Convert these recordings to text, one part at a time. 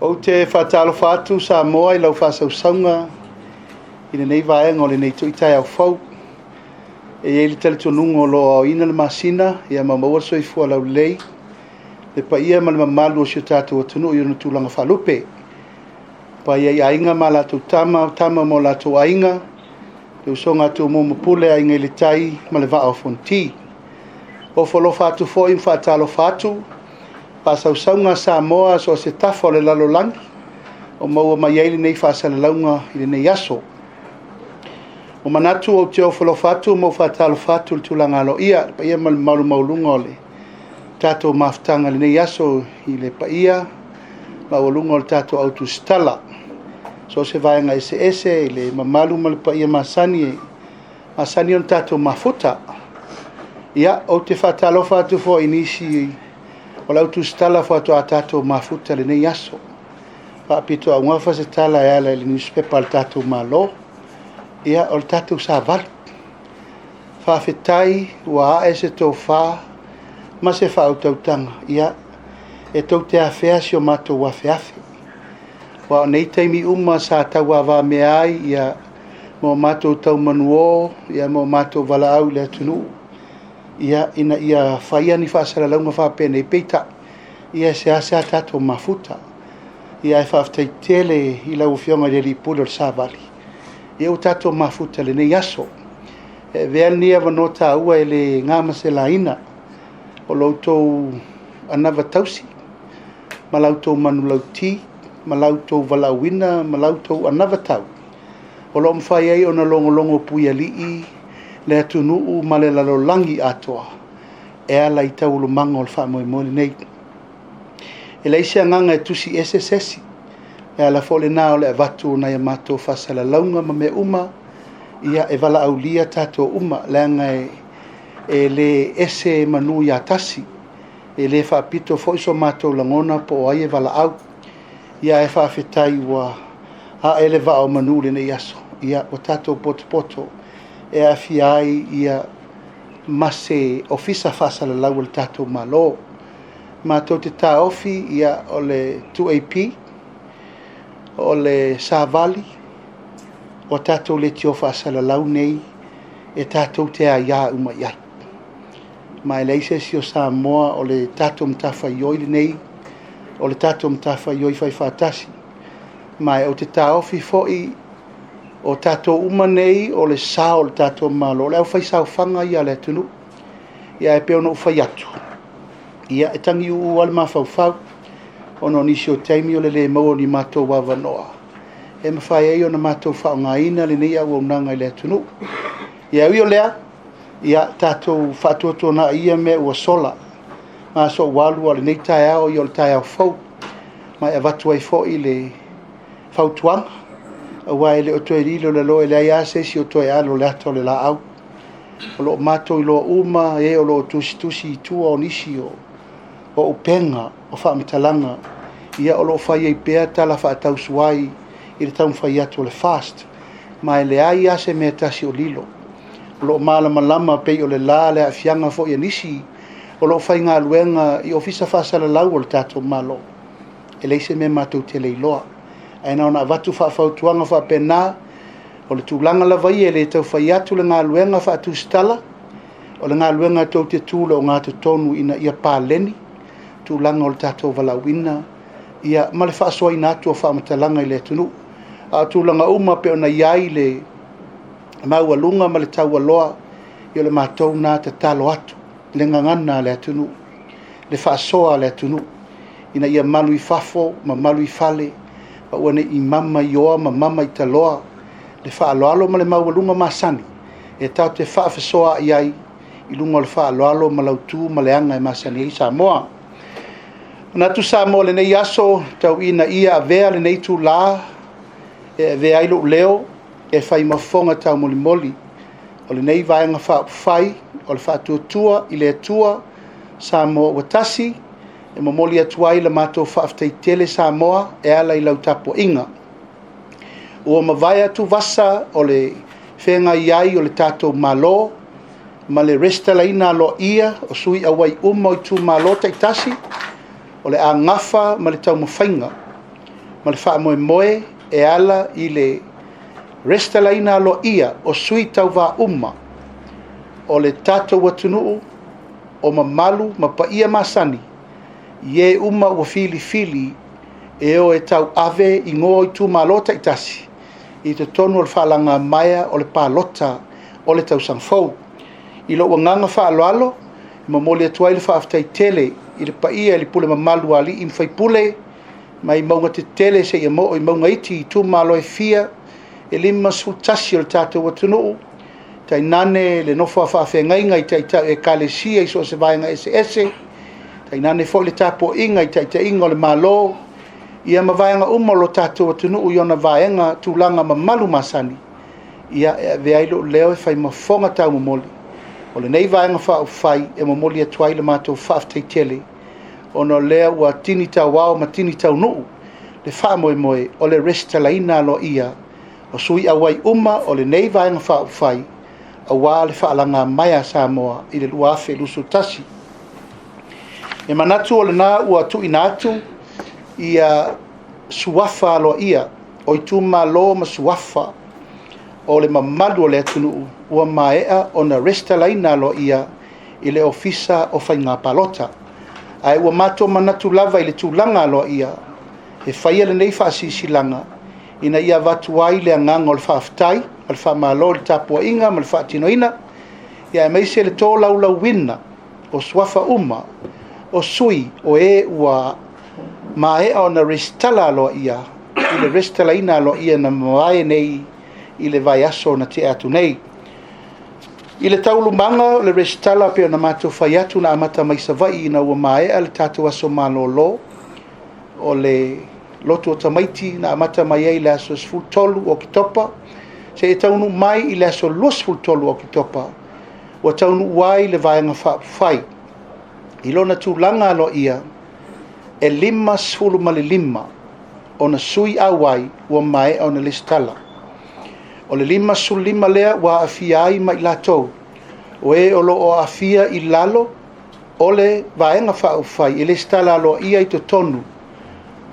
Ou te faatalofa atu Samoa i lau faasausauga i lenei vaega o lenei foi taeao fou. E i ai le talitonuga o lo o aoina le masina ma maua le soifua laulelei i le paia ma le mamalu o si o tatou atunuu i ona tulaga faalupe. Le paia i Aiga ma latou Tama, o Tama ma o latou Aiga, le usoga a Tumua ma Pule, Aiga i le Tai ma le Vaa o Fonoti. E ofo alofa atu foi ma faatalofa atu i faasausauga a Samoa i so o se tafa o le lalolagi o maua mai ai lenei faasalalauga i lenei aso. Ua manatu ou te ofo alofa atu ma ou faatalofa atu i le tulaga aloaia i le paia ma le mamalu maualuga o le tatou mafutaga i lenei aso i le paia maualuga o le tatou au tusitala, so o se vaega eseese i le mamalu ma le paia masani e masani ona tatou mafuta. Ia, ou te faatalofa atu foi i nisi o le au tusitala faatoa tatou mafuta i lenei aso. E faapitoaugafa se tala e ala i le nusipepa a le tatou Malo, ia, o le tatou Savali. Faafetai ua ae se tofa ma se faautautaga e tou te afea si o matou afeafe. Aua o nei taimi uma sa tauavamea ai ma o matou tau manuo ma o matou valaau i le atunuu ina ia faia ni faasalalauga faapenei, peitai, e seasea tatou mafuta. Ae faafetai tele i lau Afioga i le alii Pule o le Savali, ua tatou mafuta i lenei aso. E avea lenei avanoa taua e le na ma se laina, o la outou anava tausi ma la outou manulauti ma la outou valaauina ma la outou anavatau o lo o mafai ai ona logologo puialii le atunuu ma le lalolagi atoa e ala i taualumaga o le faamoemoe lenei. E leai se agaga e tusi ese se isi, e ala foi lena o le avatu o nai a matou faasalalauga ma mea uma, e valaaulia tatou uma, leaga e le ese manu ia tasi, e le faapito foi so matou lagona po o ai e valaau. Ae faafetai ua ae le vaa o manu i lenei aso, ua tatou potopoto e aafia ai ma se Ofisa Faasalalau o le tatou Malo. Matou te taofi o le 2AP, o le Savali, o tatou leitio faasalalau nei e tatou te aia uma i ai. Ma e leai se isi o Samoa, o le tatou matafaioi lenei, o le tatou matafaioi faifaatasi. Ma ou te taofi foi, o tatou uma nei o le sao o le tatou Malo, o le aufaisaofaga ia a le atunuu. Ae pei ona ou fai atu, e tagiuu lava le mafaufau, ona o nisi o taimi o le le maua o ni matou avanoa e mafai ai ona matou faaaogaina lenei auaunaga i le atunuu. Ae ui o lea, ia tatou faatuatuanai ia mea ua sola, ma aso ua alu, a o lenei taeao, o le taeao fou. Ma e avatu ai foi le fautuaga, aua e le o toe lilolalo, e leai lava se isi o toe alo i le ata o le laau. O lo o matou iloa uma e o lo o tusitusi i tua o nisi o upega o faamatalaga, o lo o fai ai pea tala faatausuai i le taumafai atu o le FAST. Ma e leai lava se mea e tasi o lilo. O lo o malamalama pei o le la le aafiaga foi a nisi o lo o faigaluega i ofisa faasalalau o le tatou Malo. E leai se mea matou te le iloa. Ae na ona avatu faafautuaga faapena, o le tulaga lava ia e le tau fai atu le galuega faatusitala, o le galuega tou te tu i le ogatotonu ina ia paleni tulaga o le tatou valaauina ma le faasoaina atu o faamatalaga i le atunuu. A o tulaga uma pei ona i ai le maualuga ma le taualoa, ia o le matou lena tatalo atu i le gagana a le atunuu, le faasoa a le atunuu, ina ia malu i fafo ma malu i fale, aua ne i mama i oa ma mama i taloa le faaaloalo ma le maualuga masani e tatou te faafesoaai ai i luga o le faaaloalo ma lautu ma le aga e masani ai Samoa. E manatu Samoa i lenei aso, tau ina ia avea lenei itula e avea ai lou leo e fai ma fofoga taumolimoli o lenei Vaega Faaupufai o le Faatuatua i le Atua Samoa ua Tasi, e momoli atu ai la matou faafetai tele Samoa e ala i lau tapuaiga. Ua mavae atuvasa o le feagai ai o le tatou Malo ma le resitalaina aloaia o sui auai uma o itumalo taitasi, o le a gafa ma le taumafaiga ma le faamoemoe e ala i le resitalaina aloaia o sui tauva uma o le tatou atunuu o mamalu ma paia masani i e uma ua filifili e o e tauave igoa o itumalo taitasi i totonu o le faalagamaea o le palota o le tausaga fou. I lou agaga faaaloalo, e momoli atu ai le faafetai tele i le paia i le pule mamalu a alii ma faipule mai mauga tetele seia oo i mauga iti i itumalo e fia e 51 o le tatou atunuu, tainane le nofo a faafeagaiga i taitai o Ekalesia i so o se vaega eseese, tainane foi le tapuaiga i taitaiga o le Malo ma vaega uma o le tatou atunuu i ona vaega tulaga mamalu masani. E avea ai lou leo e fai ma fofoga taumomoli o lenei Vaega Faaupufai e momoli atu ai le matou faafetai tele, ona o lea ua tini tauao ma tini taunuu le faamoemoe o le resitalaina aloaia o sui auai uma o lenei Vaega Faaupufai aua le faalagamaea a Samoa i le 2021. E manatu o lena ua tuuina atu ia suafa aloaia o itumalo ma suafa o le mamalu o le atunuu ua maea ona resitalaina aloaia i le Ofisa o Faiga Palota. Ae ua matou manatu lava i le tulaga aloaia e faia lenei faasilasilaga ina ia avatu ai le agaga o le faafetai ma le faamalo i le tapuaiga ma le faatinoina, aemaise le tolaulauina o suafa uma o sui o e ua maea ona resitala aloaia i le resitalaina aloaia na mavae nei i le vaiaso na tea atu nei. I le taualumaga o le resitala pei ona matou fai atu na amata mai Savaii ina ua maea le tatou aso malolo o le lotu o tamaiti na amata mai ai i le aso 13 o Oketopa seia taunuu mai i le aso 23 o Oketopa, ua taunuu ai le Vaega Faaupufai i lona tulaga aloaia e 55 ona sui auai ua maea ona resitala. O le 55 lea ua aafia ai ma i latou o e o lo o aafia i lalo o le Vaega Faaupufai e resitala aloaia i totonu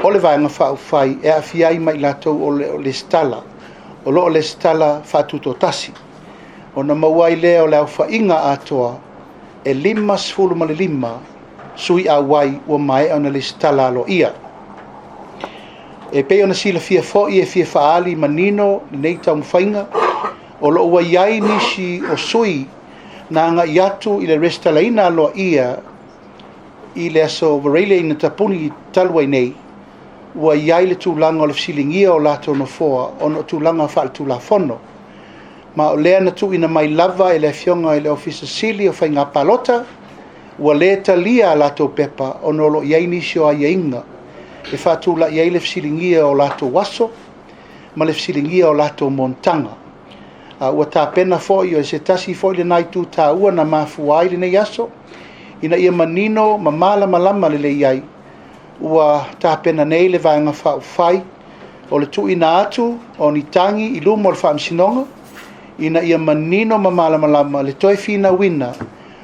o le Vaega Faaupufai e aafia ai ma i latou o lo o resitala faatutoatasi. Ona maua ai lea o le aofaiga atoa e 55 sui auai ua maea ona resitala aloaia. E pei ona silafia foi e fia faaali manino lenei taumafaiga, o lo o ua i ai nisi o sui na agai atu i le resitalaina aloaia i le aso Faraile na tapuni talu ai nei, ua i ai le tulaga o le fesiligia o latou nofoa ona o tulaga faaletulafono. Ma o lea na tuuina mai lava e le Afioga i le Ofisa Sili o Faiga Palota, ua le talia a latou pepa ona o lo o i ai nisi o aiaiga e faatulai ai le fesiligia o latou aso ma le fesiligia o latou monotaga. A ua tapena foi o se tasi foi lena itu taua na mafua ai lenei aso, ina ia manino ma malamalama lelei ai, ua tapena nei le Vaega Faaupufai o le tuuina atu o ni tagi i luma o le Faamasinoga ina ia manino ma malamalama le toe finauina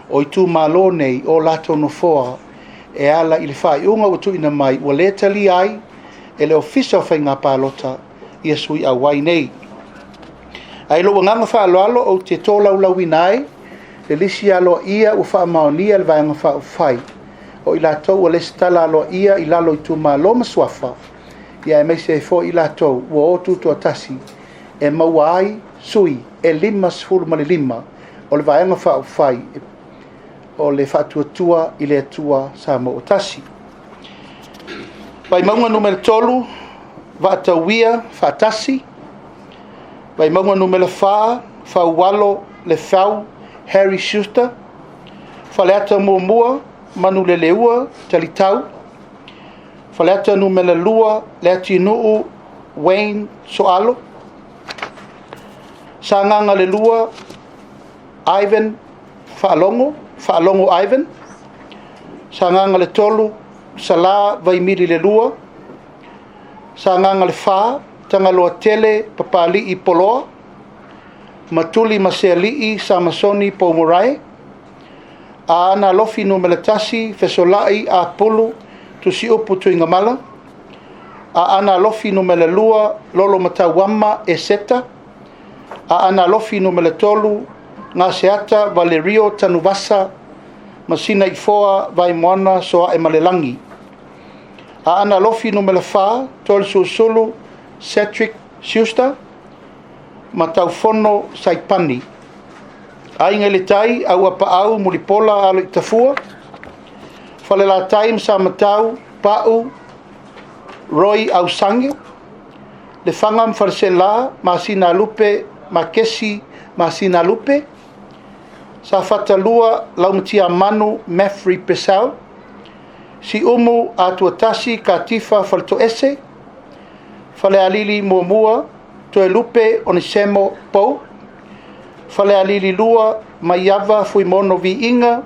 o itumalo nei o latou nofoa e ala i le faaiuga ua tuuina mai ua le talia ai e le Ofisa o Faiga Palota ia sui auai nei. Ae i lou agaga faaaloalo ou te tolaulauina ai le lisi aloaia ua faamaonia e le Vaega Faaupufai o i latou ua resitala aloaia i lalo o itumalo ma suafa, aemaise ai foi i latou ua o tutoatasi e maua ai sui e 55 o le Vaega Faaupufai o le Faatuatua i le Atua Samoa ua Tasi. Vaimauga 3, Vaatauia Faatasi. Vaimauga 4, Faualo Lefau Harry Schuster. Faleata 1, Manuleleua Talitau. Faleata 2, Leatinuu Wayne Soalo. Sagaga le 2, Ivan Faalogo, Faalogo Ivan. Sagaga le 3, Sala Vaimili le 2. Sagaga le 4, Tagaloa Tele Papalii Poloa. Matuli Masealii Samasoni Poumorae. Aana Alofi 1, Fesolai Apulu Tusiupu Tuigamala. Aana Alofi Nu.2, Lolomatauama Eseta. Aana Alofi Nu.3, Gaseata Valerio Tanuvasa ma Sina-i-foa Vaimoana Soaemalelagi. Aana Alofi Nu.4, Toeolesulusulu Cedric Schuster ma Taufono Saipani. Aiga i le Tai, Auapaau Mulipola Aloitafua. Falelatai ma Samatau, Pau Roy Ausange. Lefaga ma Faleaseela, Masina Lupe Makesi Masina Lupe. Safata 2, Laumatiamanu Meffrey Pesau. Siumu Atuatasi Katifa Faletoese. Falealili Muamua, Toelupe Onesemo Pou. Falealili 2, Maiava Fuimono Viiga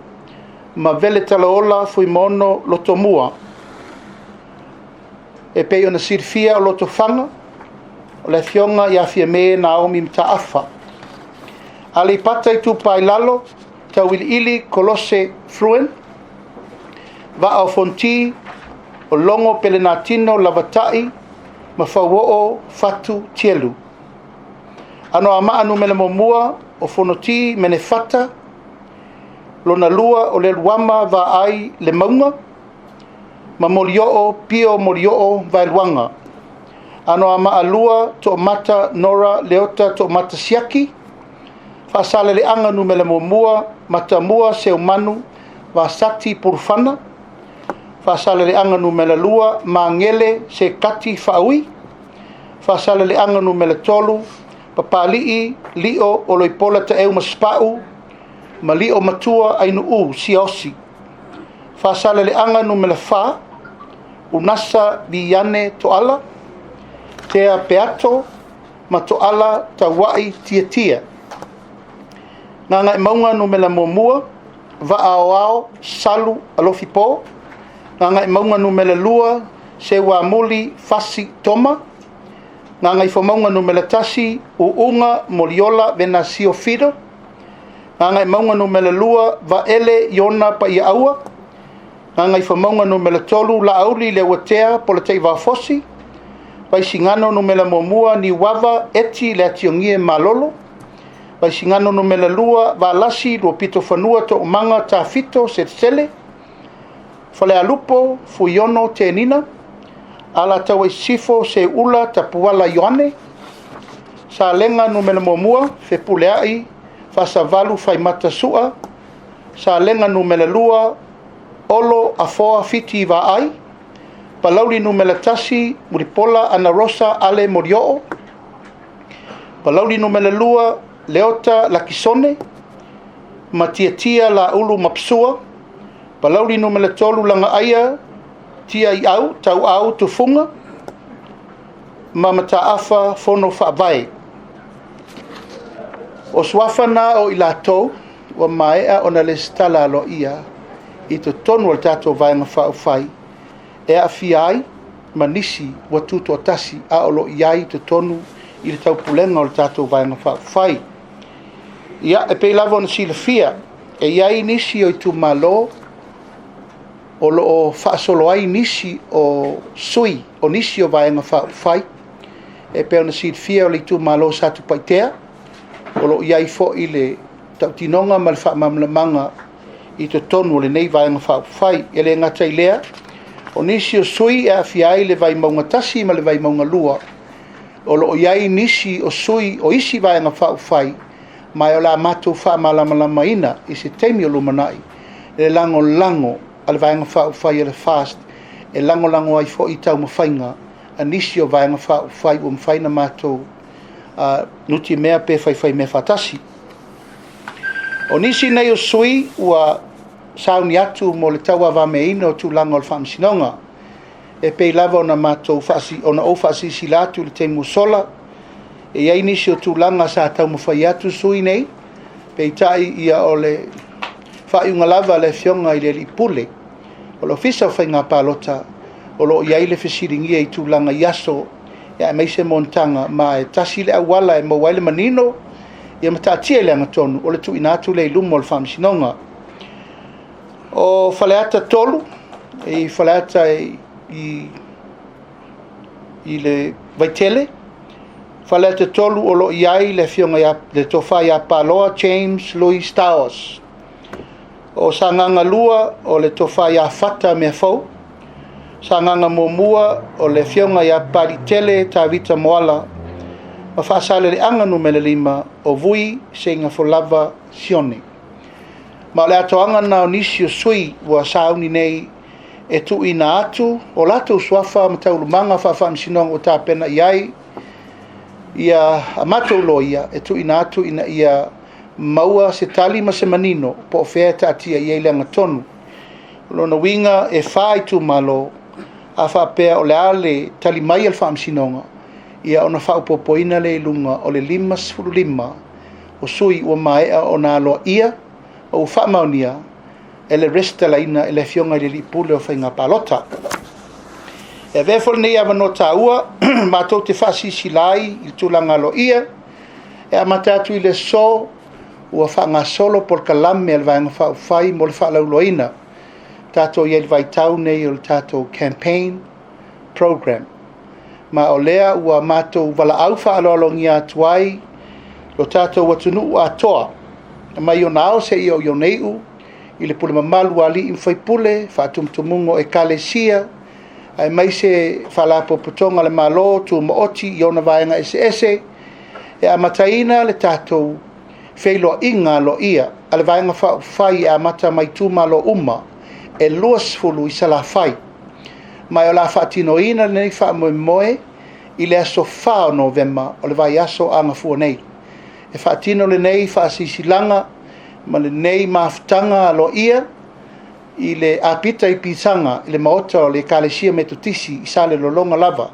ma Vele Talaola Fuimono Lotomua. E pei ona silafia o Lotofaga, o le afioga ia Fiame Naomi Mataafa. Aleipata Itupa i Lalo, Tauiliili Kolose Fruin. Vaa o Fonoti, o Logo Pelenatino Lavatai ma Fauoo Fatu Tielu. Anoamaa Nu.1, o Fonoti Menefata. Lona lua o Leluama Vaai Le Mauga ma Molioo Pio Molioo Vaeluaga. Anoamaa 2, Toomata Nora Leota Toomata Siaki. Faasaleleaga Nu.1, Matamua Seumanu Vasati Purufana. Faasaleleaga Nu.2, Magele Sekati Faaui. Faasaleleaga Nu.3, Papali'i Lio Oloipola Taeu Masepau ma Lio Matua Ainuu Siaosi. Faasaleleaga Nu.4, Unasa Viane Toala, Tea Peato ma Toala Tauai Tiatia. Gagaemauga Nu.1, Vaaoao Salu Alofi Po. Gagaemauga Nu.2, Seuamuli Fasi Toma. Gagaifomauga Nu.1, Uuga Moliola Venasio Fido. Gagaemauga Nu.2, Vaele Iona Paiaaua. Gagaifomauga Nu.3, Laauli Leuatea Polatei Vafosi. Vaisigano Nu.1, Niuava Eti Leatiogie Malolo. Vaisigano Nu.2, Valasi Luapito Fanua Toomaga Tafito Selesele. Falealupo Fuiono Tenina. Alataua Sisifo Seuula Tapuala Ioane. Salega Nu.1, Fepuleai Fasavalu Faimata Sua. Salega Nu.2, Olo Afoa Fiti Vaai. Palauli Nu.1, Mulipola Ana Rosa Ale Molioo. Palauli Nu.2, Leota Lakisone Matiatia Laulu Mapsua. Palauli Nu.3, Lagaaia Tia Iau Tauau Tufunga ma Mataafa Fono Faavae. O suafa na o i latou ua maea ona lesitala aloaia i totonu o le tatou Vaega Faaupufai e aafia ai ma nisi ua tutoatasi a o lo o i ai i totonu i le taupulega o le tatou Vaega Faaupufai. Ia, e pei lava ona silafia, e i ai nisi o itumalo o lo o faasolo ai nisi o sui o nisi o Vaega Faaupufai. E pei ona silafia o le itumalo o Satupaitea, o lo o i ai foi le tautinoga ma le faamalamalamaga i totonu o lenei Vaega Faaupufai. E le gata i lea, o nisi o sui e aafia ai le Vaimauga 1 ma le Vaimauga 2, o lo o i ai nisi o sui o isi Vaega Faaupufai, ma o le a matou faamalamalamaina i se taimi o lumanai le lagolago a le Vaega Faaupufai a le FAST e lagolago ai foi i taumafaiga a nisi o Vaega Faaupufai ua mafai ona matou nutimea pe faifai mea faatasi. O nisi nei o sui ua sauni atu mo le tauavameaina o tulaga o le faamasinoga. E pei lava ona matou ona ou faasilasila atu i le taimi ua sola, e i ai nisi o tulaga sa taumafai atu sui nei, peitai ia o le faaiuga lava a le afioga i le Alii Pule o le Ofisa o Faiga Palota, o lo o i ai le fesiligia i tulaga i aso aemaise monotaga, ma e tasi le auala e maua ai le manino ia ma taatia i le agatonu o le tuuina atu lea i luma o le faamasinoga. O Faleata 3, i Faleata i i le Vaitele. Faleata 3 o lo o i ai le Afioga ia le Tofa ia Paloa James Louis Towers. O Sagaga 2 o le Tofa ia Fata Meafou. Sagaga 1 o le Afioga ia Papaliitele Tavita Moala. Ma Faasaleleaga Nu.5 o Vui Seigafolava Sione. Ma o le atoaga lena o nisi o sui ua sauni nei e tuuina atu o latou suafa ma taualumaga faafaamasinoga ua tapena i ai ia a matou loia e tuuina atu ina ia maua se tali ma se manino po o fea e taatia i ai le agatonu. O lona uiga e 4 itumalo, a faapea o le a le tali mai a le faamasinoga, ia ona faaopoopoina lea i luga o le 55 o sui ua maea ona aloaia ma ua faamaonia e le resitalaina e le Afioga i le Alii Pule o Faiga Palota. E avea foi lenei avanoa taua matou te faasilasila ai i le tulaga aloaia e amata atu i le aso ua faagasolo polokalame a le Vaega Faaupufai mo le faalauiloaina tatou i ai i le vaitau nei o le tatou campaign program. Ma o lea ua matou valaau faaaloalogia atu ai lo tatou atunuu atoa mai ona ao seia oo i ona iu i le pule mamalu a alii ma faipule, faatumutumuga o ekalesia, aemaise faalapotopotoga a le Malo, tumaoti i ona vaega eseese, e amataina le tatou feiloaiga aloaia a le Vaega Faaupufai e amata mai itumalo uma e 20 i Salafai. Ma o le a faatinoina lenei faamoemoe i le aso 4 o Novema o le vaiaso a gafua nei. E faatino lenei faasilasilaga ma lenei mafutaga aloaia i le apita i Pisaga i le maota o le Ekalesia Metotisi i Salelologa lava.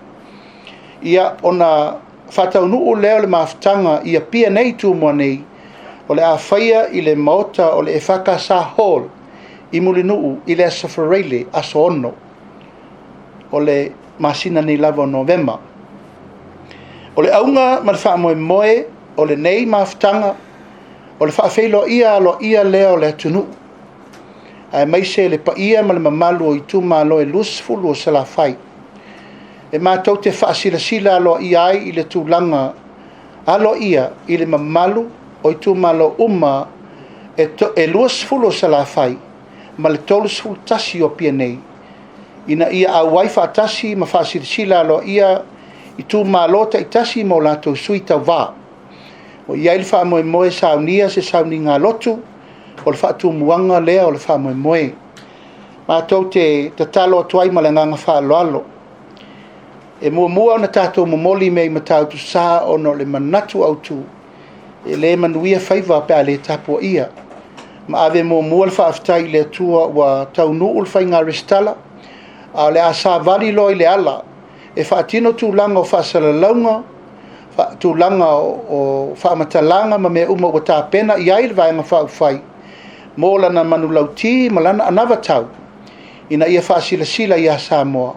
Ia, ona faataunuu lea o le mafutaga i Apia nei i Tumua nei, o le a faia i le maota o le EFKS Hall i Mulinuu i le aso Faraile, aso 6 o le masina nei lava o Novema. O le auga ma le faamoemoe o lenei mafutaga o le faafeiloaia aloaia lea o le atunuu, aemaise le paia ma le mamalu o itumalo e 20 o Salafai, e matou te faasilasila aloaia ai i le tulaga aloaia i le mamalu o itumalo uma e 20 o Salafai ma le 31 o Apia nei, ina ia auai faatasi ma faasilasila aloaia itumalo taitasi ma o latou sui tauva. Ua i ai le faamoemoe saunia se sauniga lotu o le faatumuaga lea o le faamoemoe. Matou te tatalo atu ai ma le agaga faaaloalo. E muamua ona tatou momoli mea i Matautu Sa ona o le manatu autu e le manuia faiva pe a le tapuaia. Ma ave muamua le faafetai i le Atua ua taunuu le faiga resitala, a o le a savali loa i le ala e faatino tulaga o faasalalauga, tulaga o faamatalaga ma mea uma ua tapena i ai le Vaega Faaupufai mo lana manulauti ma lana anavatau ina ia faasilasila ia Samoa,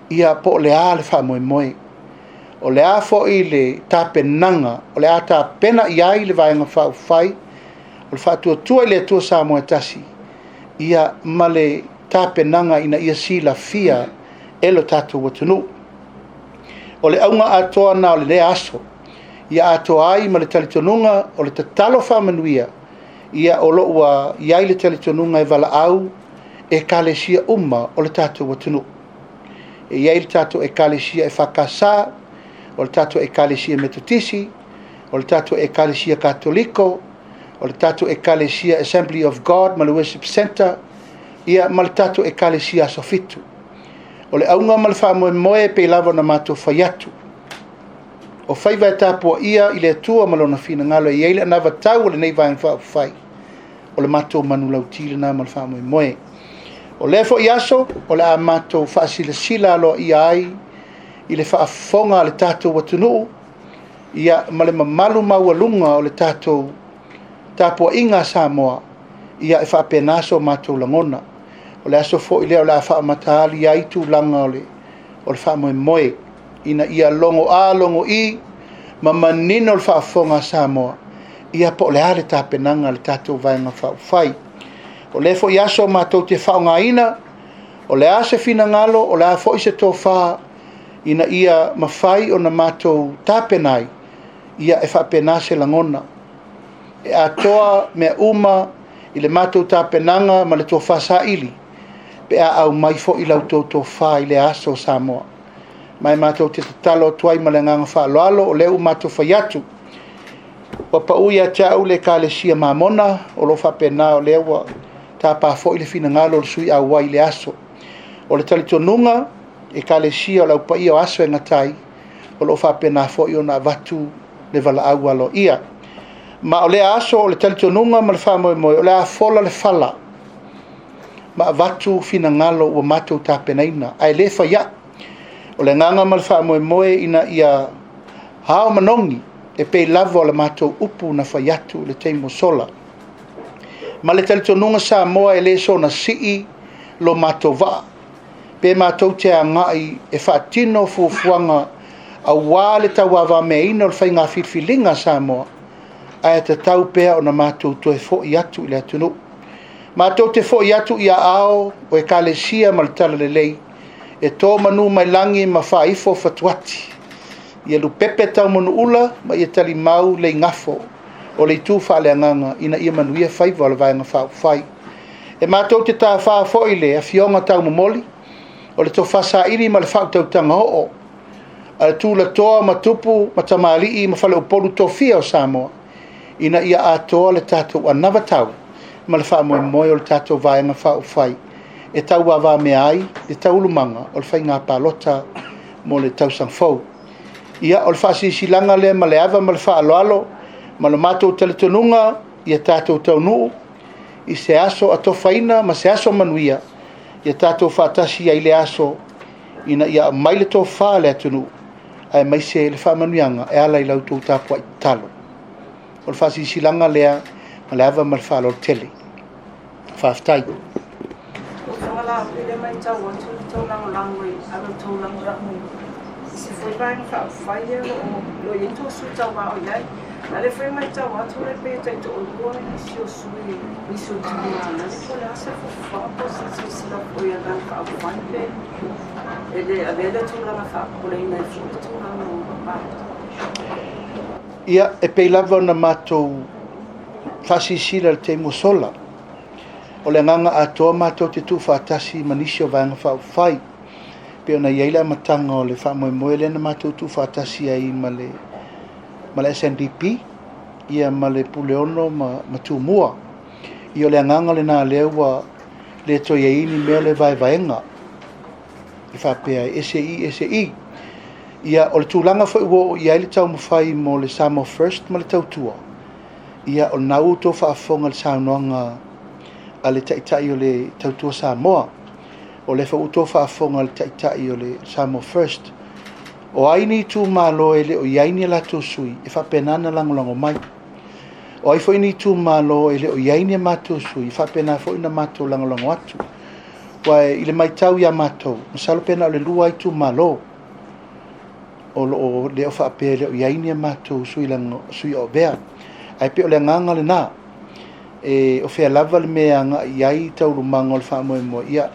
ia po o le a le faamoemoe. O le a foi le tapenaga, o le a tapena i ai le Vaega Faaupufai, o le faatuatua i le Atua Samoa e tasi, ia ma le tapenaga ina ia silafia e lo tatou atunuu. O le auga atoa na o lenei aso, ia atoa ai ma le talitonuga o le tatalo faamanuia, ia o lo o ua i ai le talitonuga e valaau ekalesia uma o le tatou atunuu. E i ai le tatou ekalesia EFKS, o le tatou ekalesia Metotisi, o le tatou ekalesia Katoliko, o le tatou ekalesia Assembly of God ma le Worship Center, ia ma le tatou ekalesia Aso Fitu. O le auga ma le faamoemoe pei lava ona matou fai atu, o faiva e tapuaia i le Atua ma lona finagalo e i ai le anavatau o lenei Vaega Faaupufai, o le matou manulauti lena ma le faamoemoe. O lea foi aso o le a matou faasilasila aloaia ai i le faafofoga a le tatou atunuu, ia ma le mamalu maualuga o le tatou tapuaiga a Samoa, ia e faapena so matou lagona. O le aso foi lea o le a faamataali ai tulaga o le faamoemoe, ina ia logo a logo i ma manino le faafofoga a Samoa, ia po o le a le tapenaga a le tatou Vaega Faaupufai. O lea foi aso matou te faaaogaina, o le a se finagalo, o le a foi se tofa ina ia mafai ona matou tapena ai, ia e faapena se lagona. E atoa mea uma i le matou tapenaga ma le tofa saili pe a aumai foi la outou tofa i lea aso Samoa. Ma e matou te tatalo atu ai ma le agaga faaaloalo, o lea ua matou fai atu, ua pau ia te au le Ekalesia Mamona, o lo o faapena o lea ua tapa foi le finagalo o le sui auai i le aso. O le talitonuga, Ekalesia o le Au Paia o aso e gata ai, o lo o faapena foi ona avatu le valaau aloaia. Ma o lea aso o le talitonuga ma le faamoemoe, o le a fola le fala ma avatu finagalo ua matou tapenaina, ae le fai ai. O le agaga ma le faamoemoe ina ia ao manogi e pei lava o le matou upu na fai atu i le taimi ua sola. Ma le talitonuga Samoa e le soona sii lo matou vaa, pe matou te agai e faatino fuafuaga aua le tauavameaina o le faiga filifiliga a Samoa, ae tatau pea ona matou toe foi atu i le atunuu. Matou te foi atu i aao o Ekalesia ma le Talalelei e to manu mai lagi ma faaifo fatuati, ia lupepe taumanuula ma ia talimau le igafo o le itu faaleagaga ina ia manuia faiva o le Vaega Faaupufai. E matou te tafā foi le afioga taumomoli o le tofa saili ma le faautautaga oo a le tulatoa ma tupu ma tamalii ma faleupolu tofia o Samoa, ina ia atoa le tatou anavatau ma le faamoemoe o le tatou Vaega Faaupufai e tauavamea ai le taualumaga o le faiga palota mo le tausaga fou. Ia, o le faasilasilaga lea ma le ava ma le faaaloalo ma le matou talitonuga, ia tatou taunuu i se aso atofaina ma se aso manuia, ia tatou faatasi ai i le aso ina ia aumai le tofa a le atunuu aemaise le faamanuiaga e ala i la outou tapuai tatalo. O le faasilasilaga lea ma le ava ma le faaaloalo tele. Faafetai. Tau le matau atu le tou lagolago i alo tou lagolago i se foi vaega faaupufai ia o lo o i ai tou sui tauva o i ai. A o lea foi e matau atu le pei e taitoalua nisi o sui nisi o itumalo, po o le a se fuafuaga po o se silasila foi a le Vaega Faaupufai pe e le avea lea tulaga faapopoleina ai foi le tulaga o palota. Ia, e pei lava ona matou faasilasila i le taimi ua sola, o le agaga atoa matou te tuufaatasi ma nisi o Vaega Faaupufai, pei ona i ai le amataga o le faamoemoe lea na matou tuufaatasi ai ma le SNDP, ia ma le Puleono ma Tumua. Ia o le agaga lena lea ua le toe i ai ni mea o le vaevaega e faapea e ese i, ese i. Ia, o le tulaga foi ua oo i ai le taumafai mo le Samoa First ma le Tautua, ia o lena ua outou faafofoga i le saunoaga a le Taitai o le Tautua Samoa. O lea foi ua outou faafofoga i le Taitai o le Samoa First. O ai ni itumalo e le o i ai ni latou sui, e faapena ona lagolago mai. O ai foi ni itumalo e le o i ai ni matou sui, e faapena foi ona matou lagolago atu. Aua i le matau ia matou, masalo pe na o le 2 itumalo o lo o le o faapea e le o i ai ni matou sui o avea. Ae pei o le agaga lena, e o fea lava le mea e agai i ai taualumaga o le faamoemoe. Ia,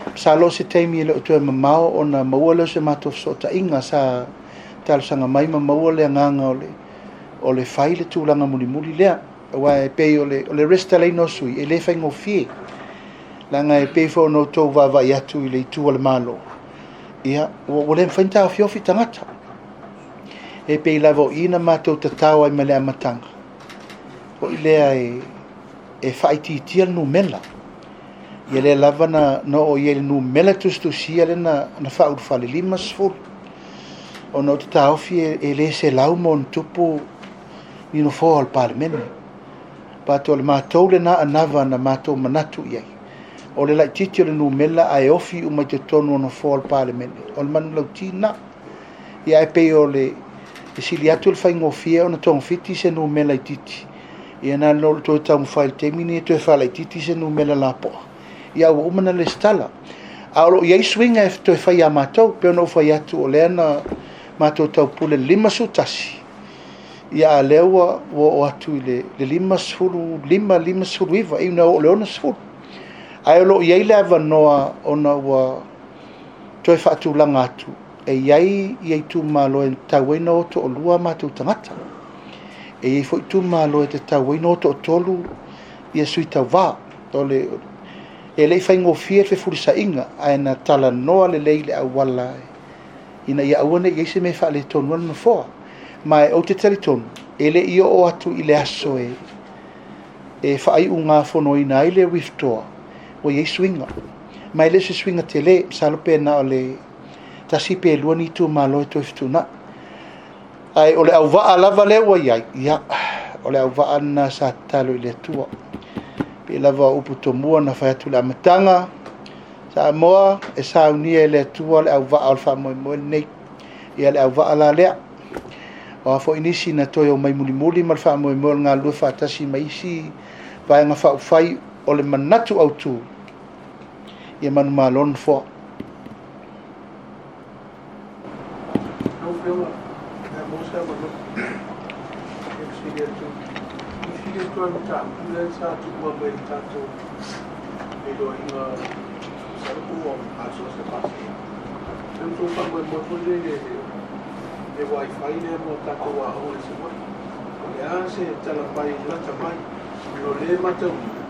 masalo o se taimi e le o toe mamao ona maua lea o se matou fesootaiga sa talosaga mai ma maua le agaga o le fai le tulaga mulimuli lea. Aua e pei o le resitalaina o sui, e le faigofie. Leaga e pei foi ona outou vaavaai atu i le itu a le Malo, ia, ua le mafai ona taofiofi tagata. E pei lava o i na matou tatao ai mai le amataga, foi lea e faaitiitia le numera. Ia lea lava na oo i ai le numera tusitusia lea na faaulufale, 50. Ona o te taofi e le 100+ ni nofoa o le Palemene. But o le matou lena anava na matou manatu i ai. O le laitiiti o le numera ae ofi uma i totonu o nofoa o le Palemene, o le manulauti lena. Ia ae pei o le sili atu le faigofie ona togafiti se numera itiiti, ia na lo toe taumafai i le taimi lenei e toe faalaitiiti se numera lapoa, ia ua uma ona resitala. A o lo o i ai suiga e toe fai ia matou, pei ona ou fai atu o lea na matou taupule i le 51, ia a o lea ua oo atu i le 55, 59, ina ua oo i le 60. Ae o lo o i ai le avanoa ona ua toe faatulaga atu E i ai ia itumalo e tatau ai ona o toalua a matou tagata. E i ai foi itumalo e tatau ai ona o toatolu ia sui tauva. O le e le i faigofie le fefulisaiga, ae na talanoa lelei i le auala ina ia aua ne i i ai se mea e faaletonu ai le Nofoa. Ma ou te talitonu, e le i oo atu i le aso e faaiugafonoina ai le withdraw, ua i ai suiga. Ma e le o se suiga tele, masalo pe na o le tasi pe lua ni itumalo e toe fetuunai. Ae o le auvaa lava lea ua i ai, ia, o le auvaa lena sa tatalo i le Atua. Pei lava o upu tomua na fai atu i le amataga, Samoa e saunia e le Atua le auvaa o le faamoemoe lenei. Ia le auvaa la lea. O a foi nisi na toe omai mulimuli ma le faamoemoe o le galulue faatasi ma isi vaega faaupufai, o le manatu autu, ia manumalo le Nofoa. Lau Afioga, pe a maua se avanoa, e fesili atu, e fesili atu lava i le mataupu lea sa tuua mai i le tatou feiloaiga, masalo po ua asoa se masina. Le tou faamoemoe foi lea i le wifi lea mo tatou aoga i Savaii. O le a se tala mai lata mai? Ona o lea e matauina,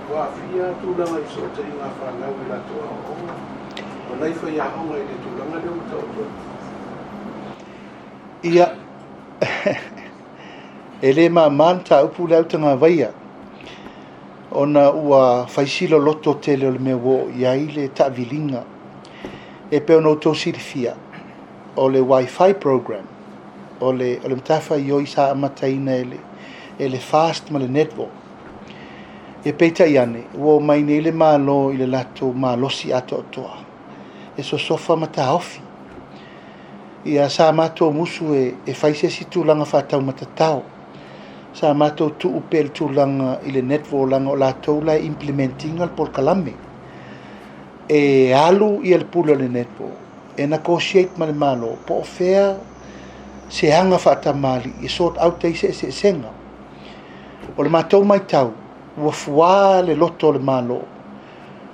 ua aafia tulaga i fesootaiga a fanau i latou aoaoga, ma nai faiaoga i le tulaga lea ua taoto atu. Ia, e le mama le mataupu lea Autagavaia, ona ua fai si loloto tele o le mea ua oo i ai le taaviliga. E pei ona outou silafia, o le Wi-Fi program, o le matafaioi sa amataina e le FAST ma le Netball. E peitai ane, ua omai nei le Malo i le latou malosi atoatoa, e sosofa ma taofi. Ia sa matou musu e fai se isi tulaga faataumatatao. Sa matou tuu pea le tulaga i le Netball leaga o latou la e implement ina le polokalame. E alu ia le pule o le Netball, e negotiate ma le Malo, po o fea se aga faatamalii e sort out ai se eseesega. O le matou matau, ua fuā le loto o le Malo,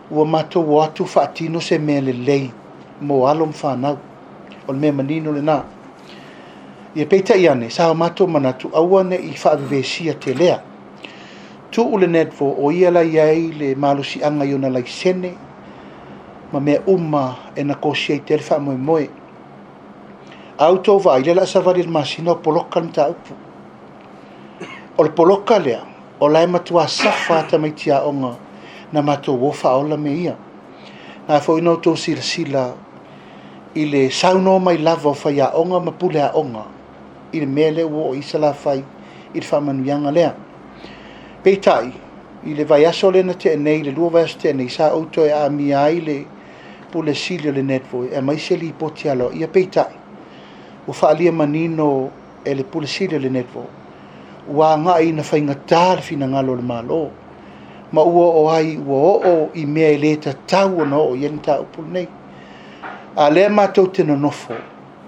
ua matou o atu faatino se mea lelei mo alo ma fanau. O le mea manino lena. Ia peitai ane, sa o matou manatu, aua ne i faavevesia telea. Tuu le Netball, o ia la i ai le malosiaga i ona laisene ma mea uma e negotiate ai le faamoemoe. A outou vaai, lea o le a savali i le masina o poloka le mataupu. O le poloka lea, o la e matua safa tamaiti aoga na matou o faaola mea ia. Na foi na outou silasila i le saunoa mai lava o faiaoga ma pule aoga i le mea lea ua oo i Salafai i le faamanuiaga lea. Peitai, i le vaiaso lea na tea nei, le 2 vaiaso tea nei, sa ou toe aamia ai le pule sili o le Netball e aumai se lipoti aloaia. Peitai, ua faaalia manino e le pule sili o le Netball, ua agai ina faigata le finagalo o le Malo, ma ua oo ai, ua oo i mea e le tatau ona oo i ai le mataupu lenei. A lea matou te nonofo,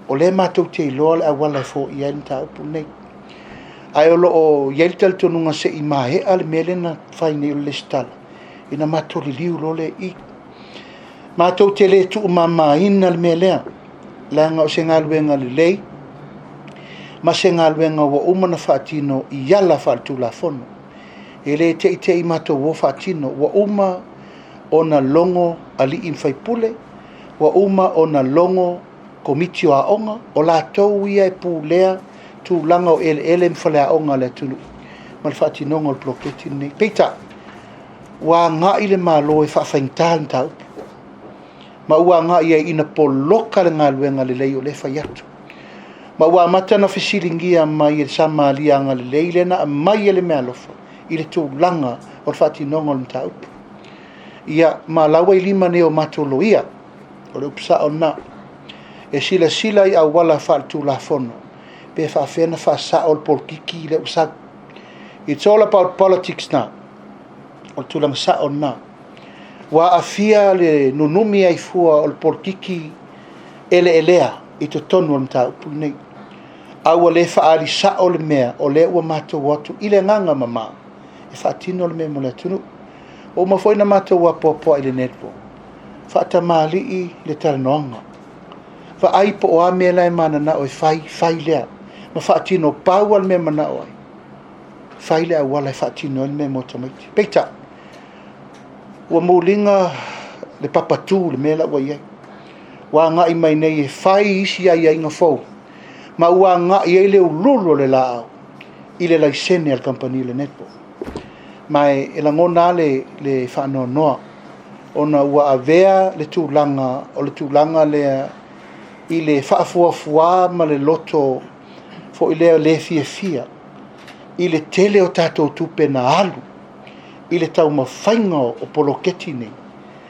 o lea matou te iloa le auala e foia ai le mataupu lenei. Ae o lo o i ai le talitonuga se i maea le mea lea na fai nei o le lesitala, ina matou liliu loa lea i i. Matou te le tuumamaina le mea lea, leaga o se galuega lelei ma se galuega ua uma ona faatino i ala faaletulafono. E le teitei matou o faatino, ua uma ona logo alii ma faipule, ua uma ona logo komiti o aoga, o latou ia e pulea tulaga o eleele ma faleaoga a le atunuu ma le faatinoga o le poloketi lenei. Peitai, ua agai le Malo e faafaigata le mataupu, ma ua agai ai ina poloka le galuega lelei o lea e fai atu. Ma ua amata ona fesiligia mai e le Samaria agalelei lea na aumai e le meaalofa i le tulaga o le faatinoga o le mataupu. Ia, ma la ua i lima nei o matou loia, o le upu sao lena, e silasila i auala faaletulafono pe faafefea ona faasao le polokiki lea ua sau. It's all about politics now. O le tulaga sao lena. Ua aafia le nunumi ai fua o le polokiki eleelea i totonu o le mataupu lenei. A ua le faaali sao le mea o lea ua matou atu i le agaga mama e faatino le mea mo le atunuu. Ua uma foi na matou apoapoai i le Netball, faatamalii le talanoaga. Vaai po o a mea la e mananao e fai, fai lea. Ma faatino pau lava le mea e manao ai, fai le auala e faatino ai le mea mo tamaiti. Peitai, ua muliga le papatu i le mea la ua i ai. Ua agai mai nei e fai isi aiaiga fou, ma ua agai ai le ululu o le laau i le laisene a le kamupani o le Netball. Ma e lagona lava le faanoanoa, ona ua avea le tulaga o le tulaga lea i le faafuafua ma le loto foi lea le fiafia i le tele o tatou tupe na alu i le taumafaiga o poloketi nei,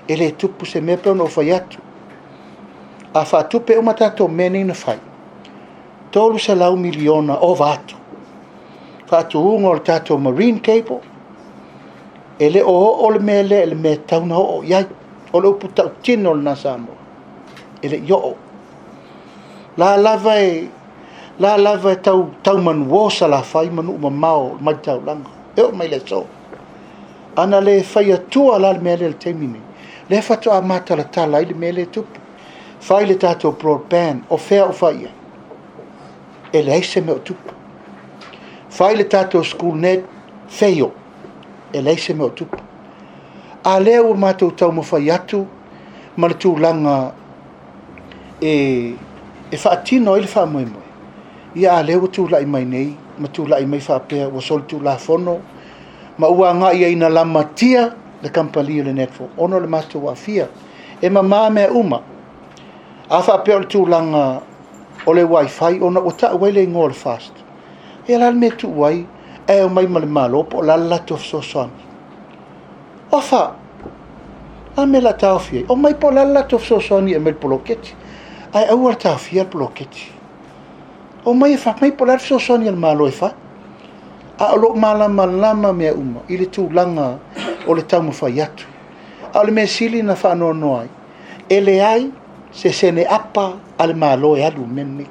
e le tupu se mea. E pei ona ou fai atu, a faatupe uma tatou mea nei na fai, $300 miliona ova atu, faatuina o le tatou marine cable, e le o oo le mea lea i le mea e tatau ona oo i ai. O le upu tautino lena Samoa, e le i oo. La lava e, la lava e tau, tau manuo Salafai ma nuu mamao mai le taulaga, e oo mai le aso. Ana le faia tua la le mea lea i le taimi nei, lea faatoa matalatala ai le mea lea e tupu. Fai le tatou broadband, o fea o fai i ai? E leai se mea o tupu. Fai le tatou school net, fail. E leai se mea o tupu. A lea ua matou taumafai atu ma le tulaga e faatino ai le faamoemoe, ia a lea ua tulai mai nei ma tulai mai faapea ua solitulafono ma ua agai ai ina lamatia le kamupani o le Network ona o le matou aafia. E mama mea uma. A faapea o le tulaga o le wifi ona ua tau ai le igoa o le FAST, ia o le a le mea e tuu ai ae omai ma le Malo po o le a le latou fesoasoani? Ofa! A mea o le a taofi ai? Omai po o le a le latou fesoasoani e aumai i le poloketi, ae aua le taofia le poloketi. Omai e fai mai po o le a le fesoasoani a le Malo e fai. A o lo o malamalama mea uma i le tulaga o le taumafai atu. A o le mea sili ona faanoanoa ai, e leai se sene apa a le Malo e alu i le mea lenei.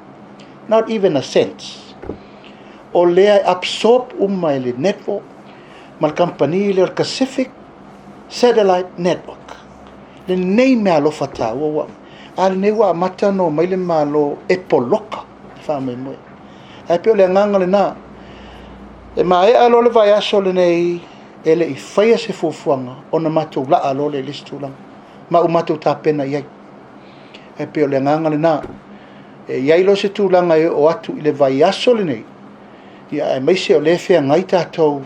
Not even a cent. O lea e absorb uma e le network ma le kamupani lea o le Pacific Satellite Network. Lenei meaalofa taua ua a lenei ua amata ona omai le Malo e poloka le faamoemoe. Ae pei o le agaga lena. E maea loa le vaiaso lenei e le i faia se fuafuaga ona matou laa loa lea i le isi tulaga ma ua matou tapena i ai. Ae pei o le agaga lena. E i ai loa se tulaga e oo atu i le vaiaso lenei, ia aemaise o lea e feagai tatou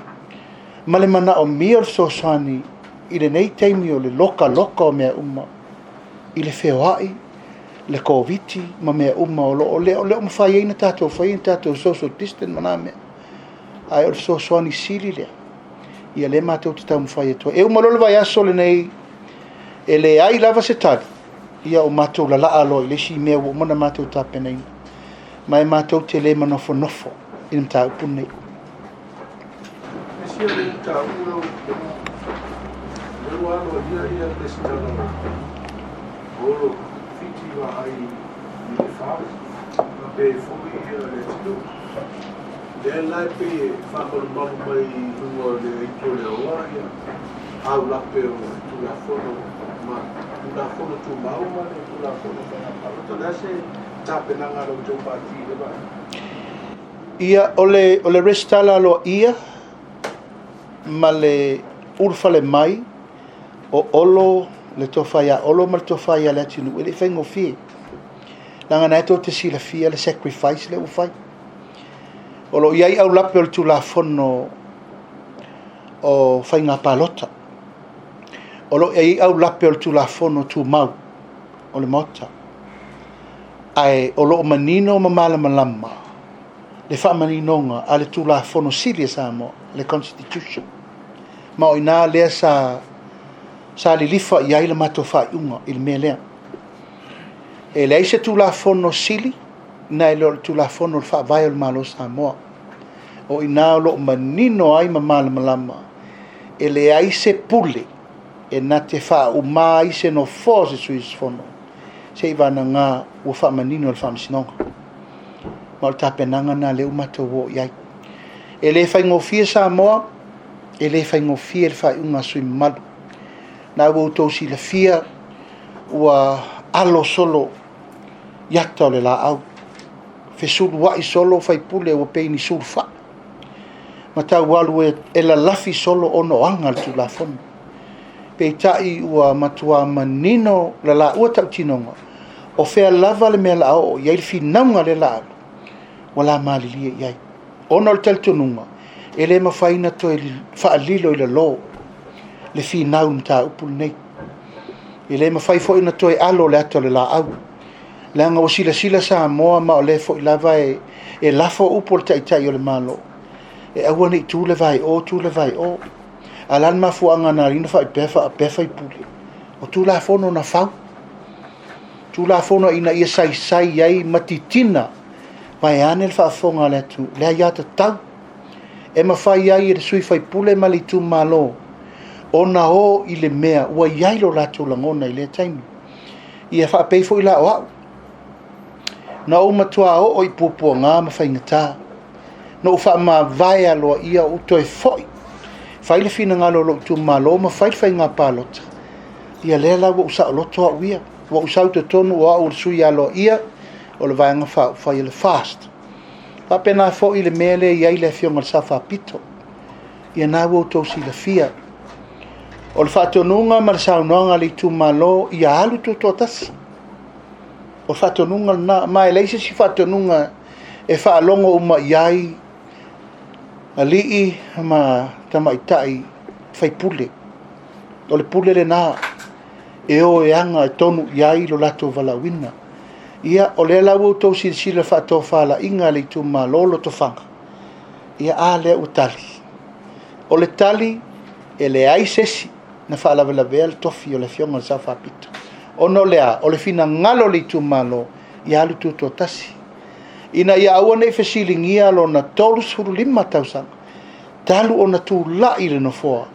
ma le manaomia o le fesoasoani i lenei taimi o le lokaloka o mea uma i le feoai, le Koviti ma mea uma o lo o le o mafai ai ona tatou faia ni tatou social distance ma na mea. Ae o le fesoasoani sili lea, ia lea matou te taumafai atu ai. E uma loa le vaiaso lenei, e leai lava se tali, ia o matou lalaa loa i le isi mea ua uma ona matou tapenaina. Ma e matou te le manofonofo i le mataupu lenei. Nisi o le mataupu lau Afioga, lea ua aloaia ia le resitala o Olo Fiti Vaai i le FAST faapea foi le atunuu. Lea la e pei e faamalumalu mai i luga o le aitu o le aoa ia aulape o le Tulafono ma Tulafono Tumau ma le Tulafono Faiga Palota. O le a se tapenaga a la outou Pati i lea vaega? Ia, o le resitala aloaia ma le ulufale mai o Olo, le tofa ia Olo ma le tofa ia Leatinuu, e le i faigofie. Leaga na e tou te silafia le sacrifice lea ua fai. O lo o i ai aulape o le Tulafono o Faiga Palota. O lo o i ai aulape o le Tulafono Tumau o le Maota. Ae o lo o manino ma malamalama le faamaninoga a le Tulafono Sili a Samoa, le Constitution. Ma o i ina lea sa lilifa i ai le matou faaiuga i le mea lea. E leai se Tulafono Sili nai lo le Tulafono o le Faavae o le Malo o Samoa. O i ina o lo o manino ai ma malamalama, e leai se pule e na te faauma ai se nofoa o se sui usufono se i vanaga ua faamanino le Faamasinoga. Ma o le tapenaga lena lea ua matou oo i ai. E le faigofie Samoa, e le faigofie le faaiuga a sui usufono mamalu. Na ua outou silafia ua alo solo i ata o le laau. Fesulua'i solo faipule ua pei ni sulufa'i, ma tau alu e lalafi solo ona o aga a le Tulafono. Peitai ua matuā manino la laua tautinoga, o fea lava le mea o le a oo i ai le finauga a lea la alu, ua la malilie i ai. Ona o le talitonuga, e le mafai ona toe faalilo i lalo le finau i le mataupu lenei. E le mafai foi ona toe alo le ata o le laau, leaga ua silasila Samoa ma o lea foi lava e lafo upu a le Taitai o le Malo, e aua ne i tu le vae i o, tu le vae i o. A o le a le mafuaaga na ala ai ona faapea faipule? O Tulafono na fau, Tulafono ina ia saisai ai ma titina, vaeane le faafofoga a le atunuu, le aiatatau e mafai ai e le sui faipule ma le itumalo ona o i le mea ua i ai lo latou lagona i lea taimi. Ia faapei foi la o au, na ou matua oo i puapuaga ma faigata, na ou faamavae aloaia ou toe foi, fai le finagalo o lou itumalo ma fai le faiga palota. Ia lea la ua ou saoloto au ia, ua ou sau i totonu o au o le sui aloaia o le Vaega Faaupufai o le FAST. Faapena foi le mea lea e i ai le afioga i le Sao Faapito. Ia na ua outou silafia. O le faatonuga ma le saunoaga a le itumalo, ia alu tutoatasi. O le faatonuga lena, ma e leai se isi faatonuga e faalogo uma i ai alii ma tamaitai faipule. O le pule lena e o e aga e tonu i ai lo latou valaauina. Ia, o lea la ua outou silasila i le faatofalaiga a le itumalo o Lotofaga, ia a lea ua tali. O le tali, e leai se isi na faalavelavea le tofi o le afioga i le Sao Faapito. Ona o le a? O le finagalo o le itumalo, ia alu tutoatasi, ina ia aua ne i fesiligia lona 35 tausaga talu ona tulai i le nofoa,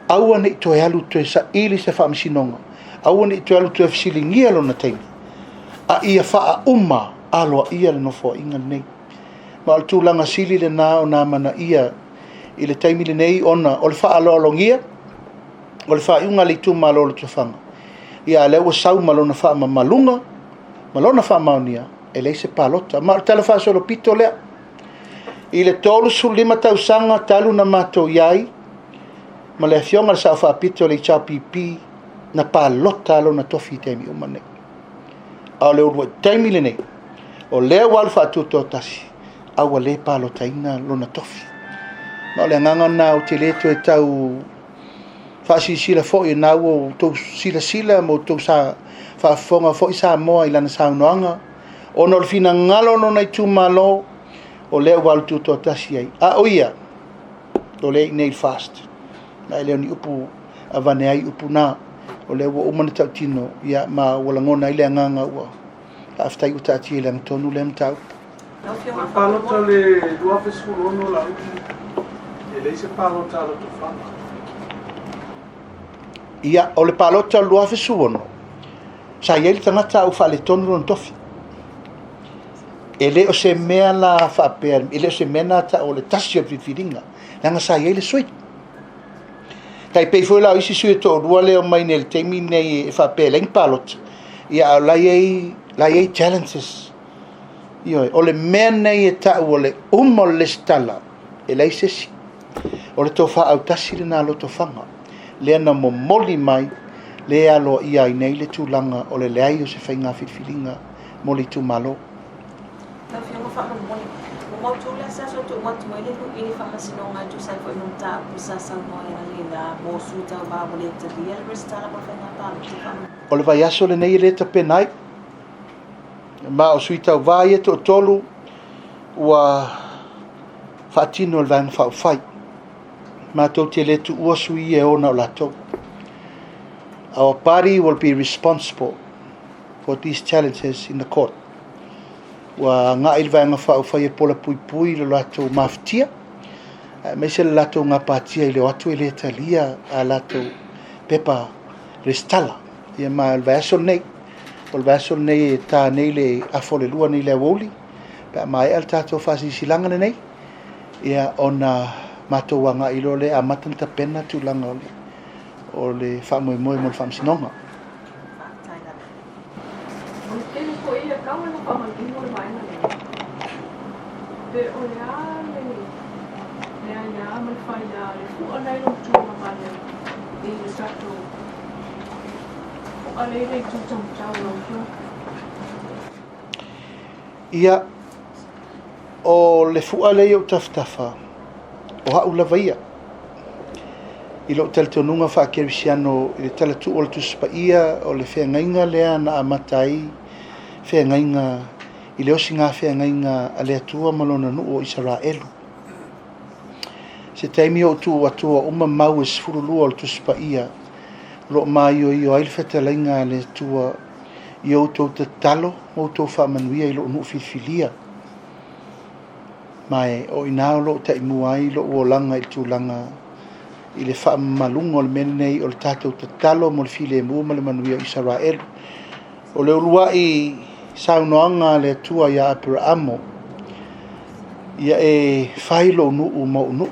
aua ne i toe alu toe saili se faamasinoga, aua ne i toe alu toe fesiligia lona taimi, a ia faauma aloaia le nofoaiga lenei. Ma o le tulaga sili lena ona amanaia i le taimi lenei, ona o le faaaloalogia o le faaiuga a le itumalo o Lotofaga, ia a o lea ua sau ma lona faamamaluga ma lona faamaonia, e leai se palota. Ma o le tala faasolopito lea. I le 35 tausaga talu na matou i ai ma le afioga i le Sao Faapito o le HRPP, na palota lona tofi i taimi uma nei. A o le uluai taimi lenei, o lea ua alu faatutoatasi, a ua le palotaina lona tofi. Ma o le agaga lena ou te le toe tau faasilasila foi, na ua outou silasila ma outou faafofoga foi Samoa i lana saunoaga, ona o le finagalo o lona itumalo, o lea ua alu tutoatasi ai. A o ia, o lea i inei i le FAST. Ma e le o ni upu avane ai upu na. O lea ua uma ona tautino, ia, ma ua lagona ai le agaga ua faafetai ua taatia i le agatonu lea mataupu. O le palota o le 2016 Laauli, e leai se palota a Lotofaga. Ia, o le palota o le 2016, sa i ai le tagata a ua faaletonu lona tofi. E le o se mea la faapea, e le o se mea na tau o le tasi o le filifiliga, leaga sa i ai le sui. Tai pei foi la o isi sui e toalua lea o mai nei i le taimi nei e faapea e leai ni palota, ia a o la i ai challenges. Ioe, o le mea nei e tau o le uma o le lesitala, e leai se isi. O le tofa autasi lena a Lotofaga, lea na momoli mai, lea e aloaia ai nei le tulaga o le leai o se faiga filifiliga mo le itumalo. Lau Afioga faamolemole, ua mautu le asiasi o tuu atu ai le lui i le faamasinoga e tusa ai foi ma mataupu sa saunoa ai analeila mo sui tauva ua le talia le resitala mo le faiga palota faamolemole. O le vaiaso lenei e le tapena ai, ma o sui tauva ia toatolu ua faatino e le Vaega Faaupufai. Matou te le tuua sui ia e ona o latou. Our party will be responsible for these challenges in the court. Ua agai le Vaega Faaupufai e pola puipui le latou mafatia, aemaise le latou gapatia i le o atu e le talia a latou pepa resitala. Ia ma o le vaiaso lenei, o le vaiaso lenei e ta nei le afa o le lua nei le aoauli, pe a maea le tatou faasilasilaga lenei, ia ona matou agai loa lea amata ona tapena tulaga o le faamoemoe mo le faamasinoga. Faafetai lava. O le tele foi ia tau Pe o le a le le aiā ma le faia a le fu'a lea i lou tulagale i le tatou fu'a lea i le itu taumatau lau Afioga. Ia, o le fu'a lea i ou tafatafa, o a'u lava ia. I lou talitonuga faakerisiano i le talatuu o le Tusi Paia, o le feagaiga lea na amata ai feagaiga i le osigafeagaiga a le Atua ma Lona nuu o Isaraelu. Se taimi ou tuu atua uma mau e 12 o le Tusi Paia, o lo o maioio ai le fetalaiga a le Atua i outou tatalo ma outou faamanuia i lou nuu filifilia. Ma e o i ina o lo o taimua ai lou olaga i le tulaga i le faamamaluga o le mea lenei o le tatou tatalo mo le filemu ma le manuia o Isaraelu. O le uluai saunoaga a le Atua ia Aperaamo, ia e fai lou nuu ma ou nuu,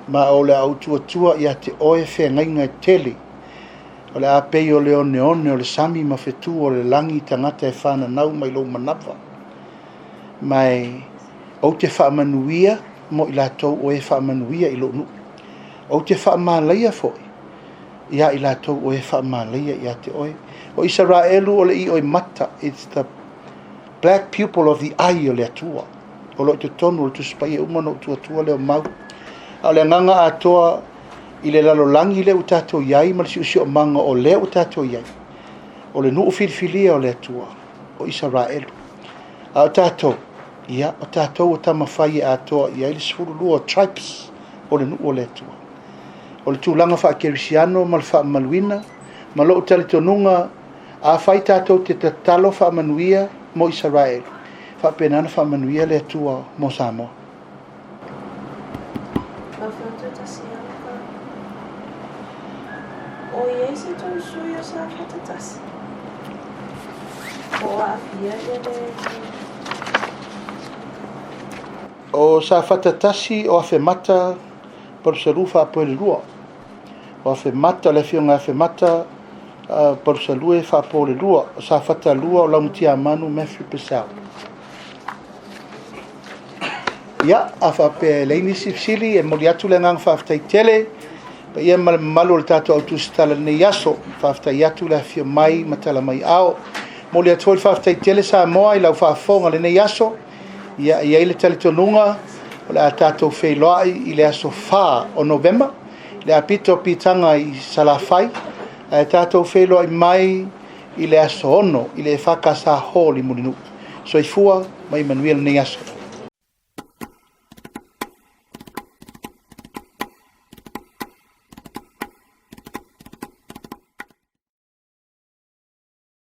ma o le a ou tuatua ia te oe feagaiga e tele. O le a pei o le oneone o le sami ma fetu o le lagi tagata e fananau mai lou manava. Ma e ou te faamanuia mo i latou o e faamanuia i lou nuu. Ou te faamalaia foi ia i latou o e faamalaia ia te oe. O Isaraelu o le io i mata, it's the black pupil of the eye o le Atua. O lo o totonu o le Tusi Paia uma ona ou tuatua lea o mau. A o le agaga atoa i le lalolagi lea ua tatou i ai ma le siosiomaga o lea ua tatou i ai, o le nuu filifilia o le Atua, o Isaraelu. A o tatou, ia, o tatou o tamafai e atoa i ai le 12 tribes o le nuu o le Atua. O le tulaga faakerisiano ma le faamamaluina, ma lou talitonuga, afai tatou te tatalo faamanuia mo Isaraelu, faapena ona faamanuia le Atua mo Samoa. Lau Afioga toe tasi lava ka. O i ai se tou sui o Safata tasi? Po o aafia ia le. O Safata tasi o Afemata Palusalua Faapoelelua. O Afemata, o le afioga ia Afemata Palusalua e Faapolelua. O Safata 2 o Laumatiamanu Matthew Purcell. Ia, a faapea e leai nisi fesili, e momoli atu le agaga faafetai tele paia ma le mamalu o le tatou autusitala i lenei aso. Faafetai atu le afifio mai ma tala mai ao. Momoli atu foi le faafetai tele Samoa i lau faafofoga i lenei aso. Ia, e i ai le talitonuga o le a tatou feiloai i le aso 4 o Novema, le apito o pitaga i Salafai, ae tatou feiloai mai i le aso 6 i le EFKS Hall i Mulinuu. Soifua ma ia manuia lenei aso.